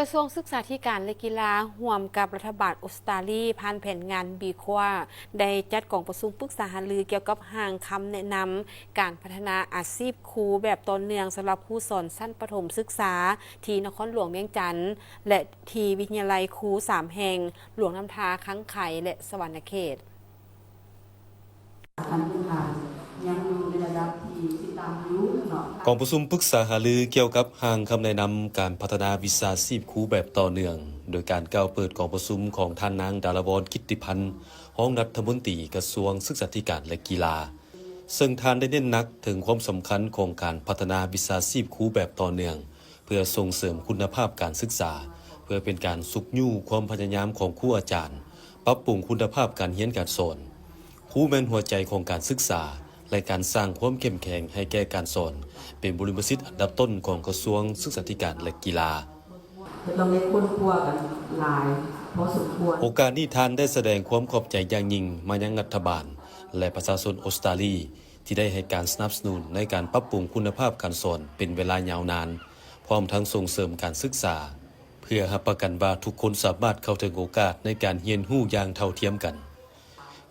ກະຊວງສຶກສາທິການ ແລະ ກິລາ ຮ່ວມກັບລັດຖະບານອົດສະຕາລີ ຜ່ານແຜນງານ B Core ໄດ້ຈັດກອງປະຊຸມປຶກສາຫາລືກ່ຽວກັບຮ່າງຄຳແນະນຳການພັດທະນາອາຊີບຄູແບບຕໍ່ເນື່ອງ ສຳລັບຄູສອນຊັ້ນປະຖົມສຶກສາ ທີ່ນະຄອນຫຼວງວຽງຈັນ ແລະ ທີ່ວິທະຍາໄລຄູສາມແຫ່ງ ຫຼວງນ້ຳທາ, ຄັງໄຄ ແລະ ສະຫວັນນະເຂດ. ຂັ້ນພື້ນຖານຍັງຢູ່ໃນລະດັບທີ່ຕິດຕາມຢູ່ເນາະ. ກອງປະຊຸມປຶກສາຫາລືກ່ຽວກັບຮ່າງຄຳແນະນຳການພັດທະນາວິຊາຊີບຄູແບບຕໍ່ເນື່ອງ ໂດຍການກ່າວເປີດກອງປະຊຸມຂອງທ່ານນາງ ດາລະວອນ ກິດຕິພັນ ຮອງລັດຖະມົນຕີກະຊວງສຶກສາທິການ ແລະ ກິລາ ເຊິ່ງທ່ານໄດ້ເນັ້ນໜັກເຖິງຄວາມສຳຄັນຂອງການພັດທະນາວິຊາຊີບຄູແບບຕໍ່ເນື່ອງ ເພື່ອສົ່ງເສີມຄຸນນະພາບການສຶກສາ, ເພື່ອເປັນການຊຸກຍູ້ຄວາມພະຍາຍາມຂອງຄູອາຈານ, ປັບປຸງຄຸນນະພາບການຮຽນການສອນ. ຄູແມ່ນຫົວໃຈຂອງການສຶກສາ ແລະ ການສ້າງຄວາມເຂັ້ມແຂງໃຫ້ແກ່ການສອນ ເປັນບຸລິມະສິດອັນດັບຕົ້ນຂອງກະຊວງສຶກສາທິການ ແລະ ກິລາ. ເຮົາຕ້ອງໄດ້ຄົ້ນຄວ້າກັນຫຼາຍພໍສົມຄວນ. ໂອກາດນີ້ທ່ານໄດ້ສະແດງຄວາມຂອບໃຈຢ່າງຍິ່ງມາຍັງລັດຖະບານ ແລະ ປະຊາຊົນອົດສະຕາລີ ທີ່ໄດ້ໃຫ້ການສະໜັບສະໜູນໃນການປັບປຸງຄຸນນະພາບການສອນເປັນເວລາຍາວນານ, ພ້ອມທັງສົ່ງເສີມການສຶກສາ ເພື່ອຮັບປະກັນວ່າທຸກຄົນສາມາດເຂົ້າເຖິງໂອກາດໃນການຮຽນຮູ້ຢ່າງເທົ່າທຽມກັນ.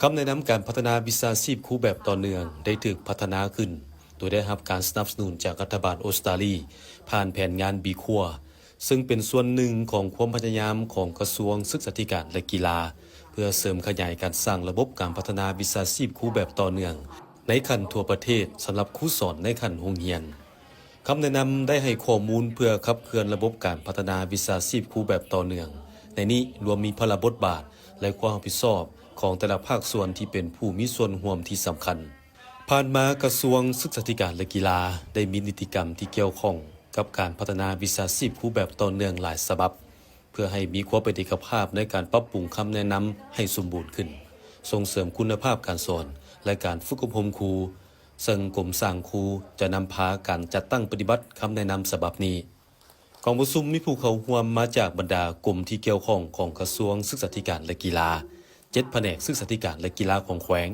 ຄຳແນະນຳການພັດທະນາວິຊາຊີບຄູແບບຕໍ່ເນື່ອງໄດ້ຖືກພັດທະນາຂຶ້ນ ໂດຍໄດ້ຮັບການສະໜັບສະໜູນຈາກລັດຖະບານອົດສະຕາລີ ຜ່ານແຜນງານ B Core ເຊິ່ງເປັນສ່ວນໜຶ່ງຂອງຄວາມພະຍາຍາມຂອງກະຊວງສຶກສາທິການ ແລະ ກິລາ ເພື່ອເສີມຂະຫຍາຍການສ້າງລະບົບການພັດທະນາວິຊາຊີບຄູແບບຕໍ່ເນື່ອງ ໃນຂັ້ນທົ່ວປະເທດ ສຳລັບຄູສອນໃນຂັ້ນໂຮງຮຽນ. ຄຳແນະນຳໄດ້ໃຫ້ຂໍ້ມູນເພື່ອຂັບເຄື່ອນລະບົບການພັດທະນາວິຊາຊີບຄູແບບຕໍ່ເນື່ອງ. ໃນນີ້ລວມມີພາລະບົດບາດ ແລະ ຄວາມຮັບຜິດຊອບຂອງແຕ່ລະພາກສ່ວນທີ່ເປັນຜູ້ມີສ່ວນຮ່ວມທີ່ສຳຄັນ. ຜ່ານມາກະຊວງສຶກສາທິການ ແລະ ກິລາ ໄດ້ມີນິຕິກຳທີ່ກ່ຽວຂ້ອງກັບການພັດທະນາວິຊາຊີບຄູແບບຕໍ່ເນື່ອງຫຼາຍສະບັບ ເພື່ອໃຫ້ມີຄວາມເປັນເອກະພາບໃນການປັບປຸງຄຳແນະນຳໃຫ້ສົມບູນຂຶ້ນ, ສົ່ງເສີມຄຸນນະພາບການສອນ ແລະ ການຝຶກອົບຮົມຄູ, ເຊິ່ງກົມສ້າງຄູຈະນຳພາການຈັດຕັ້ງປະຕິບັດຄຳແນະນຳສະບັບນີ້. ກອງປະຊຸມມີຜູ້ເຂົ້າຮ່ວມມາຈາກບັນດາກົມທີ່ກ່ຽວຂ້ອງຂອງກະຊວງສຶກສາທິການ ແລະ ກິລາ, ເຈັດພະແນກສຶກສາທິການ ແລະ ກິລາຂອງແຂວງ,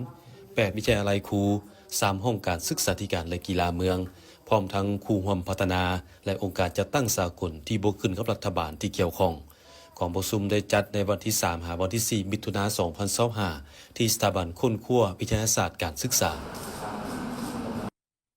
ແປດວິທະຍາໄລຄູ, ສາມຫ້ອງການສຶກສາທິການ ແລະ ກິລາເມືອງ, ພ້ອມທັງຄູ່ຮ່ວມພັດທະນາ ແລະ ອົງການຈັດຕັ້ງສາກົນທີ່ບໍ່ຂຶ້ນກັບລັດຖະບານທີ່ກ່ຽວຂ້ອງ. ກອງປະຊຸມໄດ້ຈັດໃນວັນທີສາມ ຫາວັນທີສີ່ ມິຖຸນາ ສອງພັນຊາວຫ້າ ທີ່ສະຖາບັນຄົ້ນຄວ້າວິທະຍາສາດການສຶກສາ.